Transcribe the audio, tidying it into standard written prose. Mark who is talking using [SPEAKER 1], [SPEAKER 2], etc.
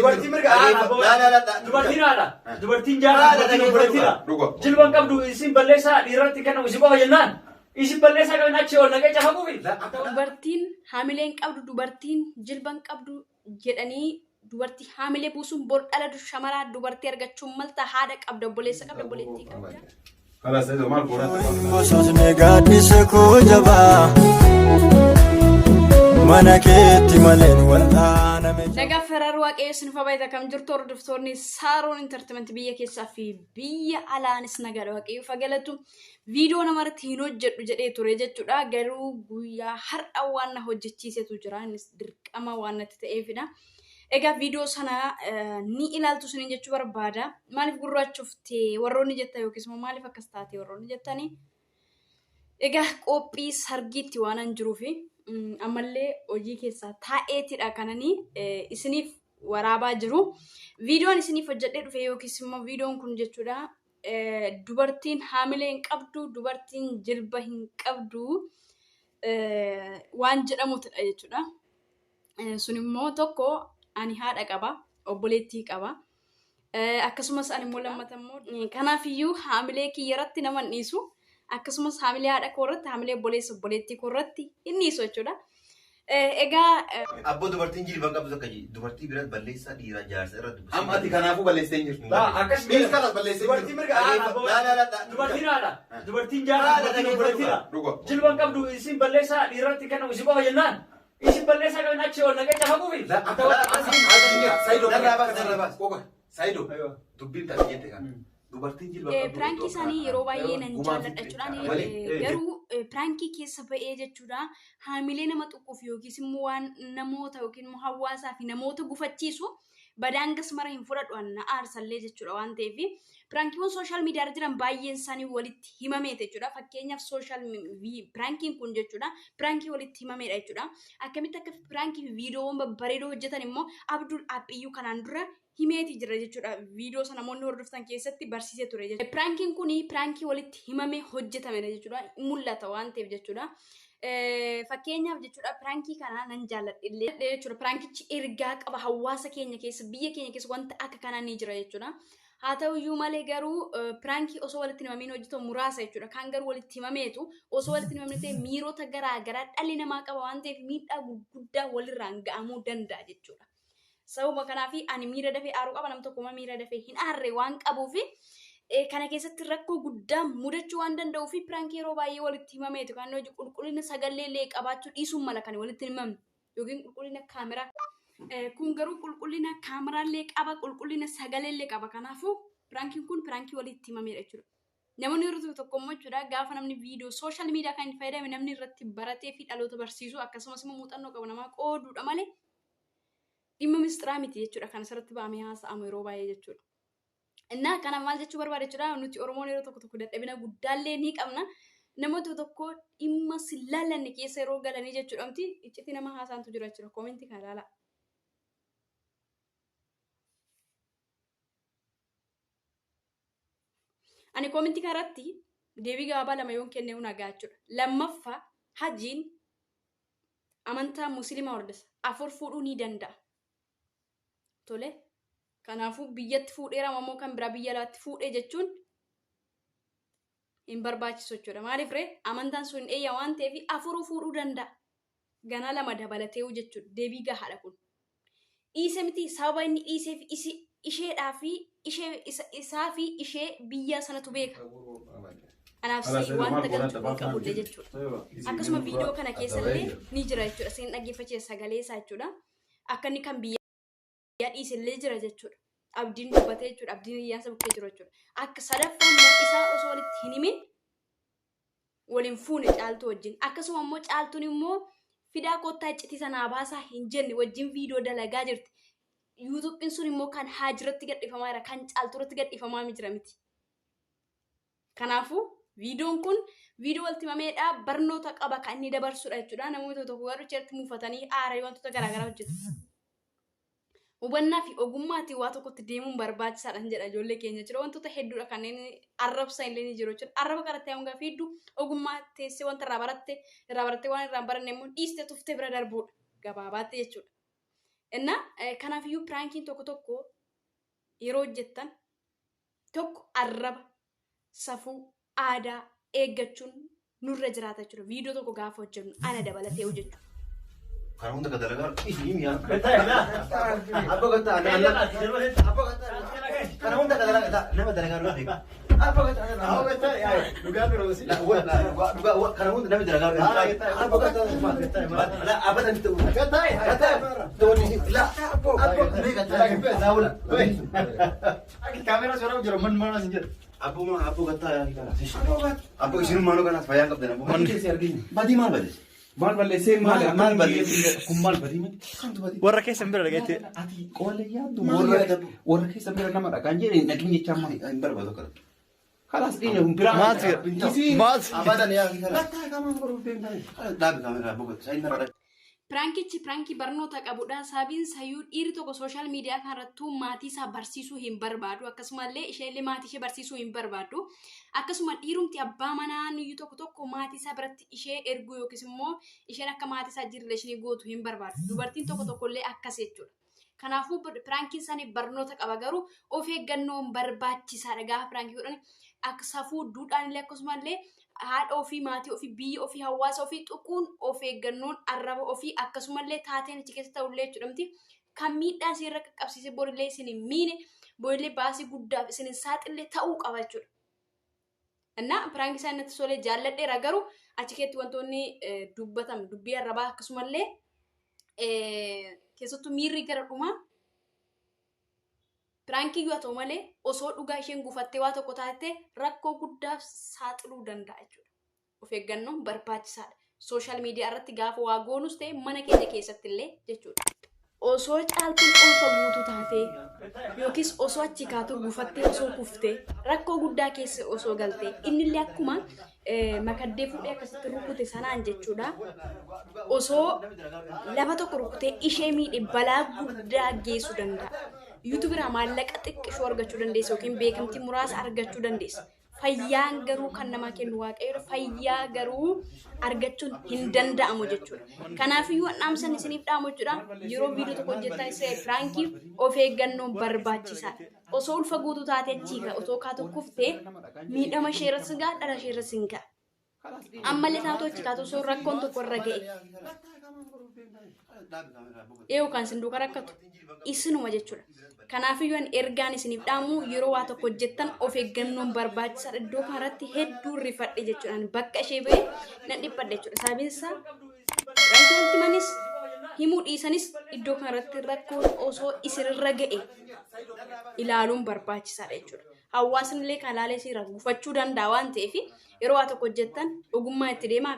[SPEAKER 1] Dubartiin mirga haadha abbaa
[SPEAKER 2] Laa laa laa.
[SPEAKER 1] Dubartiin haadha. Dubartiin jaarsa.
[SPEAKER 2] Haadha
[SPEAKER 1] Dubartiin
[SPEAKER 2] dhaggeeffatu
[SPEAKER 1] obboleettiidha.
[SPEAKER 3] Dhuga.
[SPEAKER 1] Jilban qabdu isin balleessaa dhiirratti kennamu isin qofa jennaan. Isin balleessaa qabin achi ol naqee cafaquufi.
[SPEAKER 4] Dubartiin haamilee hin qabdu, dubartiin jilba hin qabdu jedhanii dubartii haamilee buusuun bor dhala shamaraa dubartii argachuun malta haadha qabda, obboleessa qabda, obboleettii qabda.
[SPEAKER 3] Kalaas Saidoo maal kooraa
[SPEAKER 5] Bososni gaaddisa koo jabaa mana keetti maleen wal'aaname.
[SPEAKER 4] Nagaa Ferrar Waaqayyo isin fabayta kam jirtu hordoftoonni Saaroon Entertainment biyya keessaa fi biyya alaanis nagaadha Waaqayyo fagalatu. Viidiyoo namarratti hin hojjedhu jedhee ture jechuudha. Garuu guyyaa har'a waan na hojjechiisetu jira. Innis dirqama waan natti ta'eefidha. Egaa viidiyoo sana ni ilaaltu isiniin jechuu barbaada. Maaliif gurraachofte warroonni jettan yookiis immoo maaliif akkas taate warroonni jettanii. Egaa qophii sargiitti waanan jiruufi ammallee hojii keessaa taa'eetidha kananii isiniif waraabaa jiru. Viidiyoon isiniif hojjedhee dhufe yookiis immoo viidiyoon kun jechuudha dubartiin haamilee hin qabdu, dubartiin jilba hin qabdu waan jedhamutidha jechuudha. Sun immoo tokko ani haadha qaba, obboleettii qaba. Akkasumas ani immoo lammata immoo kanaafiyyuu haamilee kiyya irratti nama hin dhiisu. Akkasumas haamilee haadha koo irratti, haamilee obboleessa obboleettii koo irratti hin dhiisu jechuudha. Egaa
[SPEAKER 2] Abboo dubartiin jilba hin qabdu takka dubartii biratti balleessaa dhiiraa jaarsa irra dubbisa.
[SPEAKER 3] Amma ati kanaafuu balleessitee hin jirtu.
[SPEAKER 1] Laa akkas
[SPEAKER 3] Dhiis kanas balleessitee hin
[SPEAKER 1] Dubartiin
[SPEAKER 3] jirtu.
[SPEAKER 1] mirga haadha abbaa
[SPEAKER 2] Laa laa laa.
[SPEAKER 1] Dubartiin haadha. Dubartiin jaarsa.
[SPEAKER 2] Haadha
[SPEAKER 1] Dubartiin
[SPEAKER 2] dhaggeeffatu.
[SPEAKER 1] obboleettiidha.
[SPEAKER 3] Dhuga.
[SPEAKER 1] Jilban qabdu isin balleessaa dhiirratti kennamu isin qofa jennaan. Isin balleessaa qabin achi ol naqee cafaquufi.
[SPEAKER 3] Saidoo
[SPEAKER 2] Narraa baas, narraa baas.
[SPEAKER 3] Qoqa. Saidoo dubbiin taate jette kana. Dubartiin jilba qabdu.
[SPEAKER 4] Piraankii isaanii yeroo baay'ee nan
[SPEAKER 3] Gumaa
[SPEAKER 4] jaalladha
[SPEAKER 3] fi-
[SPEAKER 4] jechuudha.
[SPEAKER 3] Malee.
[SPEAKER 4] Garuu piraankii keessa ba'ee jechuudha haamilee nama tuquuf yookiis immoo waan namoota yookiin immoo hawaasaa fi namoota gufachiisu badaangas mara hin fudhadhu an na aarsallee jechuudha waan ta'eef piraankiiwwan sooshaal miidiyaa irra jiran baay'een isaanii walitti himameeti jechuudha. Fakkeenyaaf sooshaal piraankiin kun jechuudha piraankii walitti himameedha jechuudha. Akkamitti akka piraankii fi viidiyoowwan babbareedoo hojjetan immoo Abdul Appiyyuu kanaan dura himeeti jira jechuudha. Viidiyoo sana namoonni hordoftan keessatti barsiisee ture jechuudha. Piraankiin kun piraankii walitti himamee hojjetamedha jechuudha. Mul'ata waan ta'eef jechuudha. Fakkeenyaaf jechuudha piraankii kana nan jaalladha illee jechuudha. Piraankichi ergaa qaba hawaasa keenya keessa biyya keenya keessa wanta akka kanaa ni jira jechuudha. Haa ta'uyyuu malee garuu piraankii osoo walitti himamiin hojjetamu muraasa jechuudha. Kaan garuu walitti himameetu osoo walitti hin himamne ta'e miirota garaa garaa dhalli namaa qaba waan ta'eef miidhaa gurguddaa walirraan ga'amuu danda'a jechuudha. Sababa kanaaf ani miira dafee aaruu qaba nam tokko miira dafee hin aarre waan qabuuf kana keessatti rakkoo guddaa mudachuu waan danda'uu fi piraankii yeroo baay'ee walitti himameetu kan hojii qulqullina sagalee illee qabaachuu dhiisuun mala kan walitti hin himamne yookiin qulqullina kaameraa. Kun garuu qulqullina kaameraa illee qaba qulqullina sagalee illee qaba kanaafuu piraankiin kun piraankii walitti himameedha jechuudha. Namoonni yeroo tokko tokko immoo jechuudha gaafa namni viidiyoo sooshaal miidiyaa kan itti fayyadame namni irratti baratee fi dhaloota barsiisu akkasumas immoo muuxannoo qabu namaa qooduudha malee dhimma misxiraa miti jechuudha kan asirratti ba'amee haasa'amu yeroo baay'ee jechuudha. Innaa kana maal jechuu barbaade jechuudha nuti Oromoon yeroo tokko tokko dadhabina guddaallee ni qabna. Namoota tokko dhimma si laallanne keessa yeroo galanii jechuudha miti iccitii nama haasaantu jira jechuudha koomentii kana ilaalaa. Ani koomentii kanarratti deebii gabaabaa lama yoon kenne nagaa jechuudha. Lammaffaa hajiin amantaa musliimaa hordofa. Afur fuudhuu ni danda'a. Tole. Kanaafuu biyyatti fuudheera ammoo kan biraa biyya alaatti fuudhee jechuun hin barbaachisu jechuudha. Maaliif ree amantaan sun hin eeyya waan ta'eef afuruu fuudhuu danda'a. Ganaa lama dabalateewu jechuudha. Deebii gahaadha kun. Dhiise miti sababa inni dhiiseef isi isheedhaa fi ishee isaa fi ishee biyyaa sanatu beeka. Kanaaf si wanta galchu hin qabullee jechuudha. Akkasuma viidiyoo kana keessallee ni jira jechuudha. Isin dhaggeeffachiisa sagalee isaa jechuudha. Akka inni kan biyyaa dhiisellee jira jechuudha. Abdiin dubbatee jechuudha. Abdiin hiyyaansa bukkee jiru jechuudha. Akka sadaffaa immoo isaan osoo walitti hin himin waliin fuune caaltuu wajjin. Akkasuma immoo caaltuun immoo fidaa kottaa iccitii sanaa baasaa hin jenne wajjin viidiyoo dalagaa jirti. Yuutuubiin sun immoo kan haajiratti gadhiifamaa jira. Kan caaltuurratti gadhiifamaa jira miti. Kanaafuu viidiyoon kun viidiyoo walitti himameedha. Barnoota qaba kan inni dabarsudha jechuudha. Namoonni tokko tokko garuu achirratti muufatanii aaranii wantoota garaagaraa hojjetu. Hubannaa fi ogummaatiin waa tokkotti deemuun barbaachisaadha jedha ijoollee keenya jechuudha. Wantoota hedduudha kanneen arrabsan illee ni jiru jechuudha. Arraba karatti hanga fiiddu ogummaa teessee wanta irraa baratte irraa barattee waan irraa hin baranne immoo dhiiste tuftee bira darbuudha gabaabaatti jechuudha. Inna kanaafiyyuu piraankiin tokko tokko yeroo hojjettan tokko arraba, safuu, aadaa eeggachuun nurra jiraata jechuudha. Viidiyoo tokko gaafa hojjennu ana dabalatee hojjechuudha.
[SPEAKER 2] Kana hunda ka dalagaa isin mi'a.
[SPEAKER 1] Gattaa ilaa.
[SPEAKER 2] Abbo gattaa abbo gattaa kana hunda ka dalagaa nama dalagaa dura beeku. Abbo gattaa
[SPEAKER 1] Abbo gattaa yaa dhugaa biroo si.
[SPEAKER 2] Dhugaa kana hunda namni dalagaa dura. Abbo gattaa la abadan ta'u.
[SPEAKER 1] Gattaa
[SPEAKER 2] Gattaa ta'u la abbo mee gattaa saawula.
[SPEAKER 1] Kaameeraa suuraa jira man mana sin jedhu.
[SPEAKER 2] Abbo ma abbo gattaa yaa kana. Abbo isin maaloo kanaas fayyaan qabdan abbo. Badii maal balleesse?
[SPEAKER 3] Maal balleessee maal
[SPEAKER 2] Maal balleessee?
[SPEAKER 3] Kun maal badii miti? Kamtu badii?
[SPEAKER 1] Warra keessan bira dhageetti.
[SPEAKER 3] Ati qoolla yaaddu
[SPEAKER 2] Maal
[SPEAKER 3] warra
[SPEAKER 2] yaaddu?
[SPEAKER 3] warra keessa bira nama dhagaan jedhee dhaqin jechaa maal?
[SPEAKER 2] Hin barbaadu akkana.
[SPEAKER 3] Kalaas dhiina kun biraa.
[SPEAKER 5] Maal
[SPEAKER 3] Isiin.
[SPEAKER 5] Maal?
[SPEAKER 2] Abadan yaa kana.
[SPEAKER 3] Gattaa kamaan godhuuf deemtaa.
[SPEAKER 2] Dhaabi kaameeraa abbo gattaa. Inni irra
[SPEAKER 4] Piraankichi piraankii barnoota qabudha. Sababiin isayyuu dhiirri tokko social media kanarrattuu maatii isaa barsiisuu hin barbaadu. Akkasumallee isheenillee maatii ishee barsiisuu hin barbaaddu. Akkasuma dhiirumti abbaa manaa nuyyuu tokko tokko maatii isaa biratti ishee erguu yookiis immoo isheen akka maatii isaa wajjin relation gootu hin barbaadu. Dubartiin tokko tokkollee akkas jechuudha. Kanaafuu piraankiin isaanii barnoota qaba garuu of eeggannoon barbaachisaadha. Gaafa piraankii godhan akka safuu duudhaan illee akkasumallee haadha ofii, maatii ofii, biyya ofii, hawaasa ofii tuquun of eeggannoon arraba ofii akkasumallee taateen achi keessa ta'ullee jechuudha miti. Kan miidhaa isin irra qaqqabsiise borillee isin hin miine borillee baasii guddaaf isin hin saaxille ta'uu qaba jechuudha. Innaa piraankii isaan natti tolee jaalladheera garuu achi keessatti wantoonni dubbatan dubbii arrabaa akkasumallee keessattuu miirri gara dhumaa piraankii yoo ta'u malee osoo dhugaa isheen gufattee waa tokko taate rakkoo guddaaf saaxiluu danda'a jechuudha. Of eeggannoon barbaachisaadha. Social media irratti gaafa waa goonus ta'e mana keenya keessatti illee jechuudha. Osoo Caaltuun ulfa guutuu taatee yookiis osoo achi kaatoo gufattee osoo kuftee rakkoo guddaa keessa osoo galtee innillee akkuma makaddee fuudhee akkasitti rukute sanaan jechuudha. Osoo lafa tokko rukutee ishee miidhe balaa guddaa geessuu danda'a. YouTube irraa maallaqa xiqqishoo argachuu dandeessa yookiin beekamtii muraasa argachuu dandeessa. Fayyaan garuu kan namaa kennu Waaqayyoodha. Fayyaa garuu argachuun hin danda'amu jechuudha. Kanaafiyyuu dhaamsan isiniif dhaamu jechuudha. Yeroo viidiyoo tokko hojjettan isa piraankii of eeggannoon barbaachisaadha. Osoo ulfa guutuu taate achii osoo kaatu kuftee miidhama ishee irratti ga'a dhala ishee irratti hin ga'a. Ammallee taatoo achi kaatu osoo rakkoon tokko irra ga'e. Yookaan isin duukaa rakkatu isinuma jechuudha. Kanaafiyyuu ani ergaan isiniif dhaamu yeroo waa tokko hojjettan of eeggannoon barbaachisaadha. Iddoo kanarratti hedduu rifadhe jechuudha. Ani bakka ishee ba'ee nan dhiphadhe jechuudha. Sababiin isaa wanti wanti manis himuu dhiisanis iddoo kanarratti rakkoon osoo isinirra ga'e ilaaluun barbaachisaadha jechuudha. Hawaasni illee kan ilaalee seera gufachuu danda'a waan ta'eef yeroo waa tokko hojjettan ogummaa itti deema.